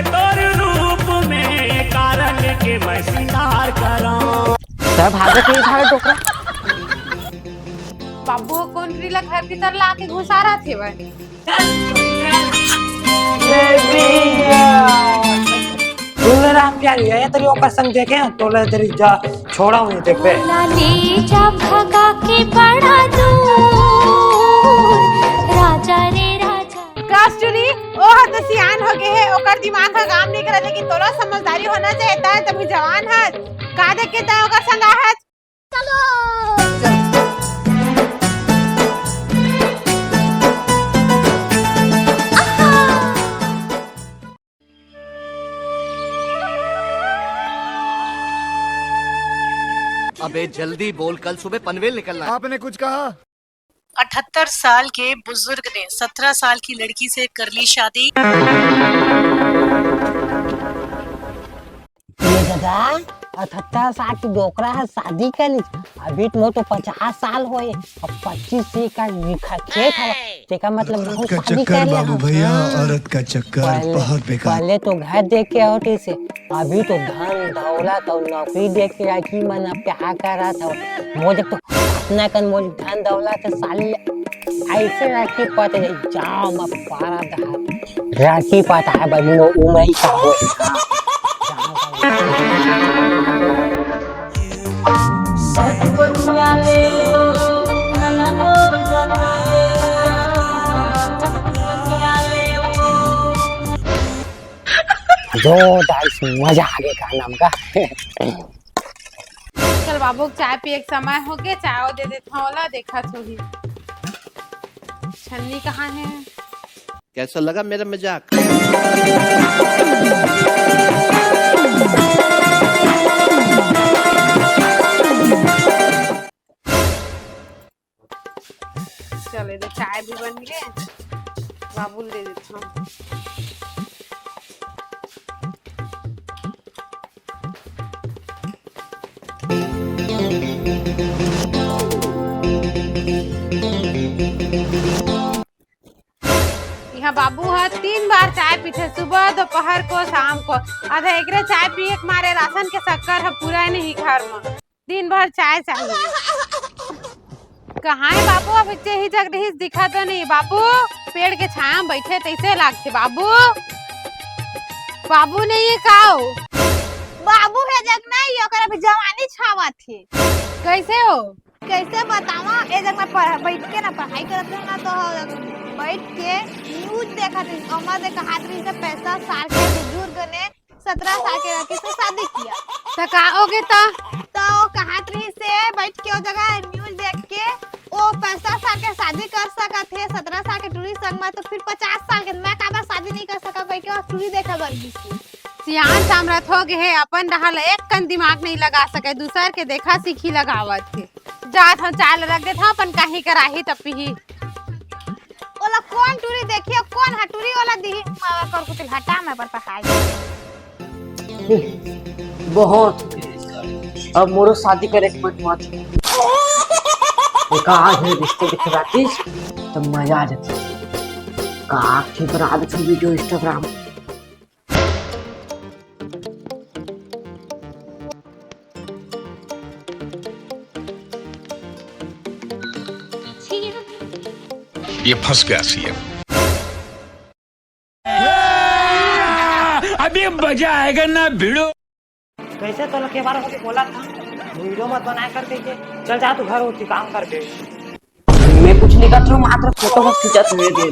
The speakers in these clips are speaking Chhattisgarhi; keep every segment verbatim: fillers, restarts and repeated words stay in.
तोर रूप में कारण के मैं सिंगार करा। तब भागत नहीं भागत डोकरा। बाबू ह कोन टुरी ला घर भीतर ला के घुसारत हेवय। तोला राम प्यारी हे, तरी ओकर संग देखे, तोला तरी जा छोड़ा हुई देखबे। ले जा भगा के बड़ा दूर, राजा रे राजा। कस टुरी, ओह तो सियान हो गे हे, ओकर दिमाग ह काम नहीं करे, लेकिन तोला समझदारी होना चाहिए, तय तभी जवान हस। का देख के तय ओकर संग आहस? अबे जल्दी बोल, कल सुबह पनवेल निकलना है। आपने कुछ कहा? अठहत्तर साल के बुजुर्ग ने सत्रह साल की लड़की से कर ली शादी। ये दादा, अठहत्तर साल के डोकरा ह शादी कर ली। अभी तो मोर तो पचास साल होए, अब पच्चीस एकड़ बीघा खेत हवय, तेकर मतलब औरत बहुत का शादी चक्कर कर ले बाबू हम। भैया, हाँ। औरत का चक्कर पहले, बहुत बेकार। पहले तो घर देख के आवत रहिसे, अभी तो धन दौलत अउ नौकरी देख के लड़की मन अब प्यार करत हव। मोर जग तो अपना कन मोर धन दौलत हे साली, ऐसे राखी पत नहीं जाओ मैं पारा दहा। राखी पत है बहिन, वो उमई का हो। जोरदार से मजा आ गया गाना में का। चल बाबू, चाय पिए के समय हो गए, चाय दे देता हूँ, ओला देखत होही। छन्नी कहाँ है? कैसा लगा मेरा मजाक? चल, इधर चाय भी बन गए, बाबू ल दे देता हूँ। यहाँ बाबू ह तीन बार चाय पीथे, सुबह, दोपहर को, शाम को। आधा एकरे चाय पिए के मारे राशन के शक्कर ह पूरा नहीं घर में। दिन भर चाय चाहिए। कहाँ है बाबू? अब इतने ही जग रहीस, दिखा तो नहीं बाबू। पेड़ के छाया में बैठे तैसे लागथे बाबू। बाबू नहीं है का हो? बाबू है जग नहीं, ओकर अभी जवानी छावत है। कैसे हो? कैसे बतावा, ए जग में पढ़-, बैठ के ना पढ़ाई करत रहे ना, तो बैठ के न्यूज देखत रही। ओमा दे कहत रही से पैंसठ साल के बुजुर्ग ने सत्रह साल के लड़की से शादी किया। त का होगे त? त वो कहत रही से बैठ के वो जगह न्यूज देख के वो पैंसठ साल के शादी कर सकत हे सत्रह साल के टूरी संग में, तो फिर पचास साल के मैं काबर शादी नहीं कर सकत कह के वो टूरी देखे बर गिस। सियान सामरथ हो गए हे, अपन डहा ल एक कन दिमाग नहीं लगा सके, दूसर के देखा सीखी लगावत हे। जात हूँ, चाय ल रख देत हूँ, अपन काहीं कराही त पीही। ओला कौन टूरी देखी, कौन हा टूरी ओला दिही, मावा कर कुतिल हटा मैं पर पकाई। बहुत। अब मोरो शादी करे के मन मत। एक आध रिश्ते दिखरातीस त मजा आ जाती। का ठीक बना दे वीडियो Instagram। ये फंस गया सीएम। अभी मजा आएगा ना भिड़ो। कैसे तोला के बार होके बोला था, वीडियो मत बनाया कर कह के। चल जा तू घर, होती काम कर दे। मैं कुछ नहीं करती हूँ, मात्र फोटो बस खींचत हुए दे।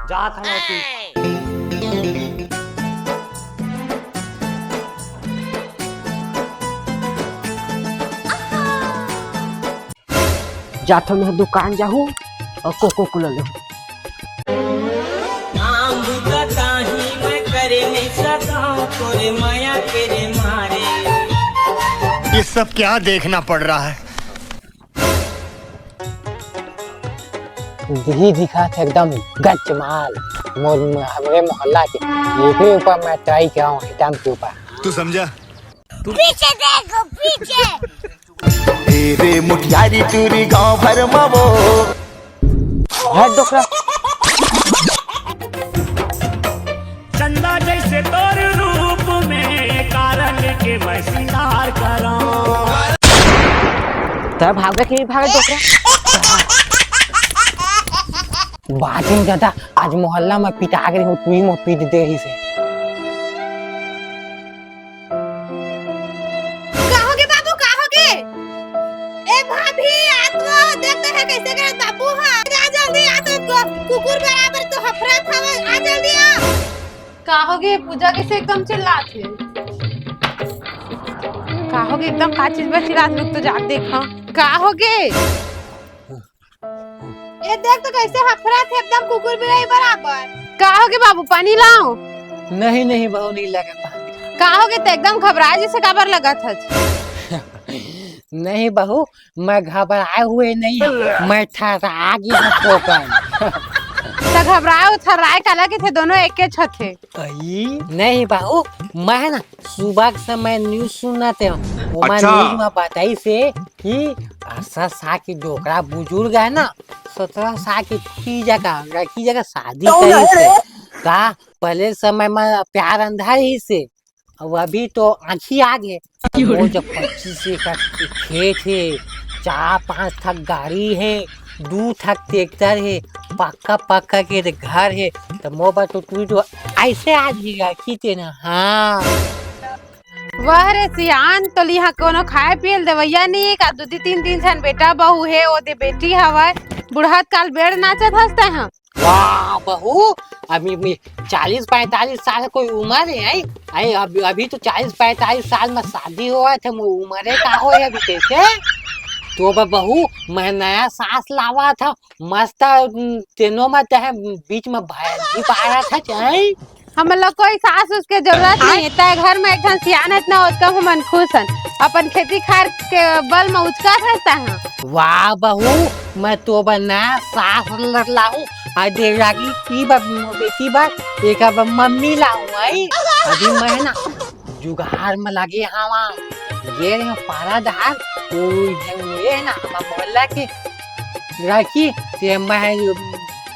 जात हन ओती। जात हन मैं दुकान जाहूँ और कोको कोला लेहूँ। काम बुता ताही मैं करे नहीं सकता, तोरे माया के रे मारे। ये सब क्या देखना पड़ रहा है? दिही दिखत हे एकदम गच माल, मोर, हमरे मोहल्ला के। एकरे ऊपर मैं ट्राई कराऊं आइटम के ऊपर। तू समझा? पीछे देखो, पीछे। ए रे मुटियारी टूरी गांव भर मा वो। हट डोकरा। के मैं सिंगार करूं। तै भागबे कि नहीं भागे डोकरा? बात नहीं जाता, आज मोहल्ला में पिटा गई हूँ, तू ही मोर पीट दे ही से। का होगे बाबू, का होगे? ए भाभी, आ तो देख, देख कैसे करत बाबू हा। आ जल्दी आ तो, कुकुर बराबर तो हफरत हवे, आ जल्दी आ। का होगे पूजा, कैसे एकदम चिल्लात हे? का होगे एकदम, का चीज बर चिल्लात, रुक तो जाके देखा। का होगे? ए देख तो कैसे हफरत हे, एकदम कुकुर बिलाई बराबर। का होगे बाबू, पानी लाओ। नहीं, नहीं बहू, नहीं लगे पानी। का होगे, तै एकदम घबराए जैसे काबर लगत हच? नहीं बहू, मैं घबराए हुए नहीं हूँ, मैं थर्रा गे हूँ ठोकर। त घबराए अउ थर्राए काला कथे, दोनों एकेच होथे। अई, नहीं बहू, मैं ना सुबह के समय news सुनत हूँ, ओमा अच्छा। News में बताइस हे कि अस्सी साल के डोकरा बुजुर्ग हे ना, सत्रह साल के लड़की जगह, लड़की जगह शादी करिस हे। का पहले समय में प्यार अंधा रहिस हे, अब अभी तो आँखी आ गे। मोर जब पच्चीस एकड़ के खेत हे, चार पांच ठक गाड़ी हे, दू ठक tractor हे, पक्का पक्का के घर हे, त मोर बर तो तू तो ऐसे आज ही रखी थे ना। हाँ। वाह रे सियान, तोला इहाँ कोनो खाए पिए ल देवइया नइ हे का? दू दू तीन तीन झन बेटा बहू हे, ओदे बेटी हवय, बुढ़त काल बेड़ नाचत हस तैं ह। वाह बहू, अभी भी चालीस पैंतालीस साल कोई उम्र हे, आई? आई, अभी, अभी तो चालीस पैंतालीस साल में शादी होवत हे, मो-, उम्र हे का होय अभी कैसे? तो अब बहू, मैं नया सास लावत हूँ, मस्त, उम, तेनो में तहे बीच में भैंस भी पारत हे, आई? हमन ला कोई सास उस के जरूरत नहीं हे। तय घर में एक झन सियान हे ना, ओतका हमन खुश हन। अपन खेती खार के बल में उचका रहता है। वाह बहू, मैं तो बना सास लड़ लाऊं। आ दे रागी की बा बेटी बा, एक अब मम्मी लाऊं आई। अभी मैं ना जुगाड़ में लगे हवा। ये रे पारा धार, कोई झन ये ना हम बोला के राखी ते मैं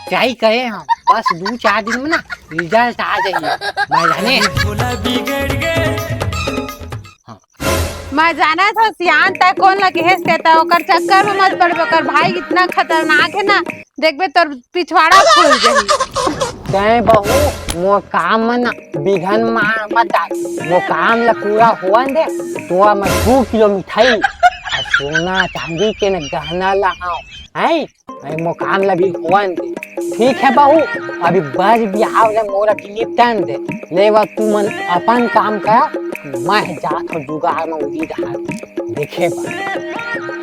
try करे हूँ, बस दू चार दिन में ना result आ जाही। मैं जाने। हाँ। मैं जानत हूँ सियान, तै कोन ला कहेस ते, तै ओकर चक्कर में मत पड़बे। ओकर भाई इतना खतरनाक हे ना, देखबे तोर पिछवाड़ा फूल जाही। तै बहू, मोर काम में ना बिघन मार मत डाल, मोर काम ला पूरा होवन दे। तोर मैं दू किलो मिठाई, अउ सोना चांदी के ना गहना ला हूँ, हैं? अरे मोर काम ला भी होवन दे। ठीक हे बहू, अभी बस बिहाव ले मोर अभी निपटन दे। ले वा तुमन अपन काम कर, मैं जात हूँ जुगाड़ में उड़ी रहा देखे बर।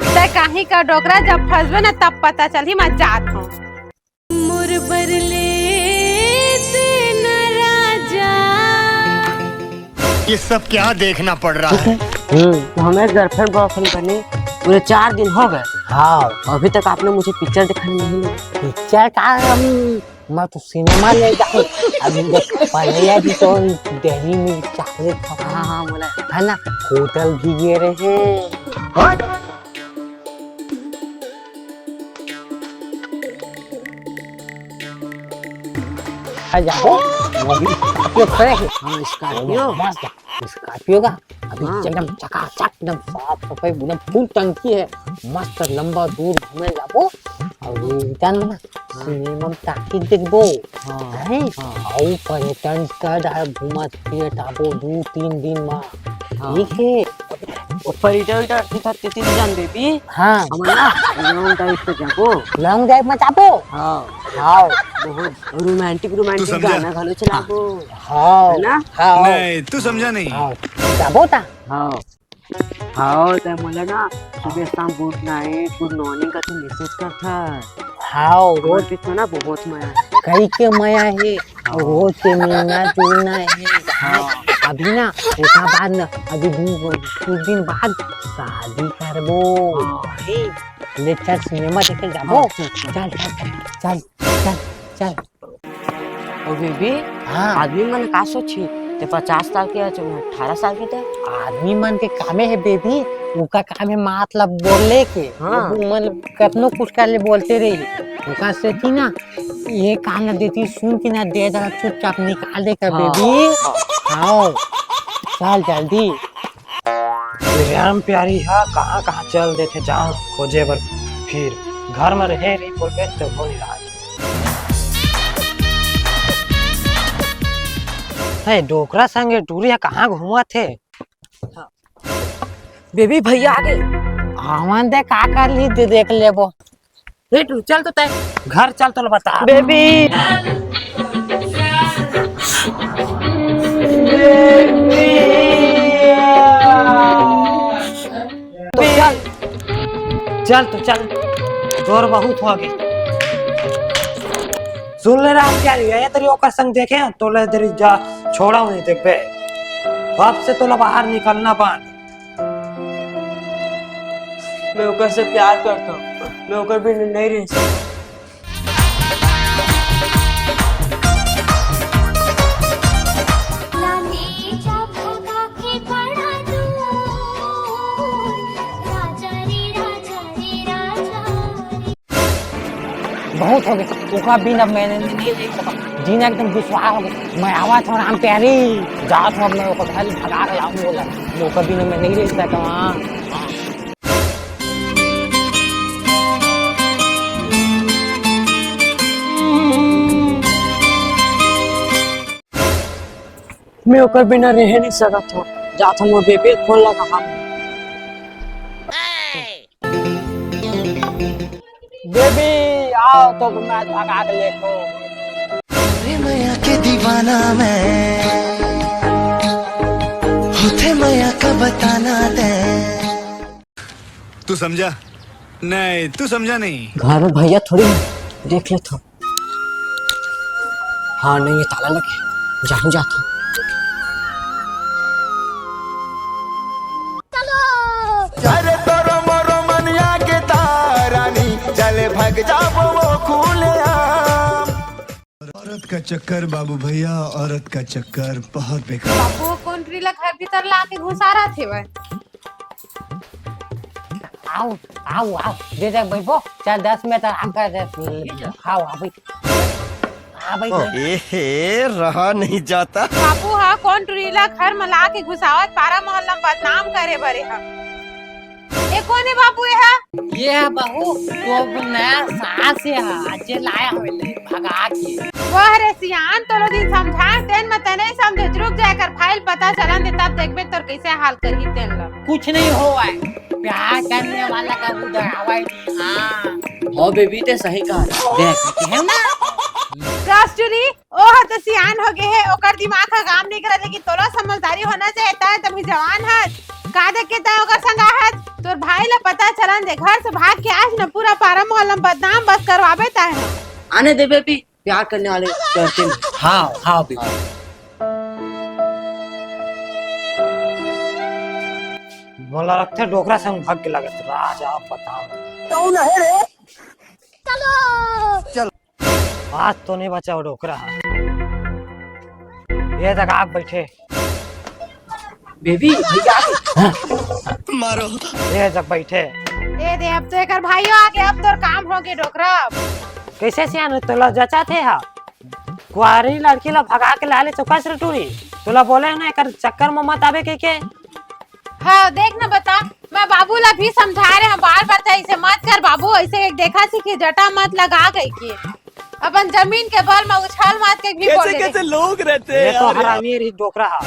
तै काहीं का डोकरा, जब फंसबे ना तब पता चलही, मैं जात हूँ। मोर बर ले तेना राजा। ये सब क्या देखना पड़ रहा है? हम्म, तो हमें girlfriend boyfriend बने पूरे चार दिन हो गए। हाँ। अभी तक आपने मुझे पिक्चर दिखाने नहीं ली। पिक्चर का हम, मैं तो सिनेमा ले जाऊँ। अभी देख, पहले भी तो डेयरी मिल्क चॉकलेट था। हाँ, हाँ, बोला। है ना, होटल भी गे रहे। आ जाओ, वो भी Scorpio खड़े हैं। हाँ, Scorpio। मस्त Scorpio का, अभी हाँ। एकदम चकाचक, एकदम साफ सफाई, एकदम full टंकी है, मस्त लंबा दूर घूमे जाबो, अउ return में ना हाँ। सिनेमा में टाकी देखबो, हाँ। हैं? हाँ। अउ पर्यटन स्थल है, घूमत फिरत आबो दू तीन दिन में, हाँ। ठीक है? ऊपर इधर उधर के साथ तीन जन बेबी। हाँ। हमन ना long drive पे जाबो। Long drive में जाबो? हाँ। हाँ। बहुत romantic, romantic तू समझा? गाना घलो चलाबो। हाँ। है ना? हाँ। नहीं, तू समझा नहीं। हाँ। जाबो ता? हाँ। हाँ, ते मोला ना सुबह शाम good night, good morning का तू message करथा। हाँ, रोज रोज। पीछे ना बहुत मया है। कई के मया है। हाँ। रोज के मिलना जुलना है। हाँ। अभी ना, ओकर बाद ना, अभी दू, कुछ दिन बाद शादी करबो। हाँ। भाई, ले चल सिनेमा देखे जाबो। हाँ, चल, चल। चल, चल, चल, चल। और बेबी, हाँ। आदमी मन का सोची? ते पचास साल के, अठारह साल के ते। आदमी मन के कामे है बेबी, उनका काम है मतलब बोले के। हाँ। वो मन कतनो कुछ कर ले बोलते रही। उनका से थी ना, ये कान न देती, सुन के ना दे दे, चुपचाप निकाल दे कर हाँ। बेबी। हाँ। हाँ। चल जल्दी। राम प्यारी हा कहाँ कहाँ चल देथे, जाओ खोजे बर। फिर घर में रहे रही बोलबे तो हो नहीं रहा। हे, डोकरा संगे टूरी हा कहाँ घूमत हे? बेबी भैया आ गए। हमन दे का कर ली दे देख लेबो। रे टू, चल तो तय घर चल तो बता। बेबी। तो चल, चल तो चल, जोर बहुत हो गए। सुन ले रहा क्या, ये तेरी ओकर संग देखे हैं, तो ले तेरी जा, छोड़ा नहीं देखबे। अब से तोला बाहर निकलना बंद। मैं ओकर से प्यार करता हूँ, मैं ओकर बिना नहीं रह सकता। बहुत हो गए, ओकरा बिना मैं नहीं रह सकता। जीना एकदम दुश्वार हो गए। मैं आवा था राम प्यारी, जात हूँ, अब मैं ओकर घर भगा के लाऊं बोला। ओकर बिना मैं नहीं रह सकता। मैं ओकर बिना रह नहीं सकत हूँ। जात हूँ, मोर बेबी फोन लगा हम। बेबी, आओ तो मैं भगा के लेको। रे मैया के दीवाना मैं, होथे मैया का बताना ते। तू समझा? नहीं, तू समझा नहीं। घर में भैया थोड़ी है, देख ले तो। हाँ, नहीं, ये ताला लगे, जाऊँ जाता। अरे तोरो मोरो मनिया के तारानी, चले भग जाबो वो खुले आम। औरत का चक्कर बाबू भैया, औरत का चक्कर बहुत बेकार। बाबू, कोन टुरी ला घर भीतर ला के घुसा रहा थे भाई? आओ, आओ, आओ, दे दे बैठो, चल दस मिनट आराम कर दे। आओ, आओ, बैठ। हाँ भाई। ए हे, रहा नहीं जाता। बाबू हा कोन टुरी ला घर में ला के घुसावत पारा मोहल्ला में बदनाम करे भरे हा। ए कोन हे बाबू ये हा? ये हा बहू, तो नया सास हे हा, जे लाया हवे ले भगा के। वाह रे सियान, तोलो दिन समझाए, तेन में तने समझे, रुक जाए कर फाइल पता चलन दे, तब देखबे तोर कैसे हाल करही तेन ला। कुछ नहीं हो है, प्यार करने वाला का उधर आवा ही नहीं। हाँ। हो बेबी, ते सही कहा, देख है ना। कस्तूरी, ओह तो सियान हो गए है, ओकर दिमाग का काम नहीं करत, लेकिन तोला समझदारी होना चाहिए, तय तभी जवान हस। का देख के तय ओकर संग आहत, तोर भाई ला पता चलन दे, घर से भाग के आज न पूरा पारा मोहल्ला में बदनाम बस करवाबे तय ह। आने दे बेबी, प्यार करने वाले डरते नहीं। हाँ, हाँ बेबी। मोला लगथे डोकरा संग भाग के लागत, राजा बताओ। कौन है रे? चलो। चलो। आज तो नहीं बचा वो डोकरा। ये तक आप बैठे। बेबी, भैया आ गए। मारो। ये तक बैठे। ए दे, अब तो एकर भाइयों आ गए, अब तोर काम हो गए डोकरा। कैसे सियान तोला जचा थे हा? कुआरी लड़की ला भगा के ला ले चौका से टूरी। तोला बोले है ना एकर चक्कर में मत आवे के के। हाँ, देख ना बता, मैं बाबू ला भी समझा रहे हैं बार बार, "तै ऐसे मत कर बाबू, ऐसे एक देखा सीखी जटा मत लगा गई की अपन जमीन के बल में उछाल मार के भी बोल कैसे दे।" कैसे लोग रहते हैं ये तो यार। हरामी रही डोकरा हा।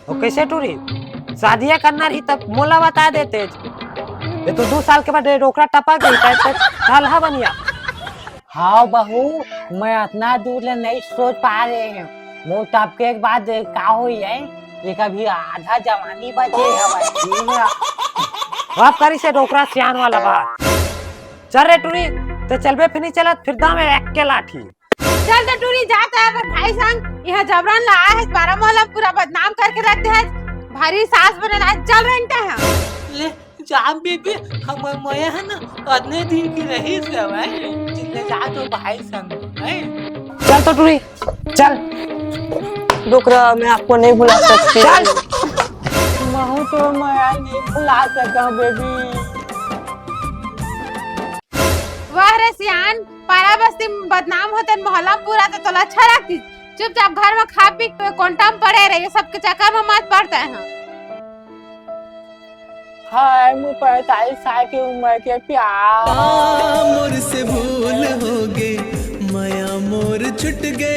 और कैसे टूरी शादियां करना रही तब मोला बता देते। ये तो दो साल के बाद ये डोकरा टपक गई, तै तो साल हा बनिया। हाँ बहू, मैं अतना दूर ले नहीं सोच पा रहे हूँ। मोर टपके के बाद का होई है? ये कभी आधा जवानी बचे हवय। आप करी से डोकरा सियान वाला बात। चल रे टूरी, ते चलबे फिर नहीं चलत, फिर दामे एक के लाठी। चल तो टूरी जात है अपन भाई संग, यहाँ जबरन ला आए है, बारा मोहल्ला पूरा बदनाम करके रख दे है, भारी सास बने ला है, चल रहे हैं। ले, जा बेबी, हमर मया है ना, अतने दिन की रही से भाई, जितने जा तो भाई संग, हैं? चल तो टूरी, चल। डोकरा, मैं आपको नहीं भुला सकती। चल। महू तो मया नहीं भुला सका बेबी। वाह रे सियान, पारा बस्ती में बदनाम होते मोहल्ला पूरा तो तोला अच्छा रखती। चुपचाप घर में खा पी के कोंटा में पड़े रहिए, सबके चक्कर में मत पड़ता है। हाय, मोर पैंतालीस साल के उम्र के प्यार। आ, मोर से भूल हो गे, मया मोर छुट गे।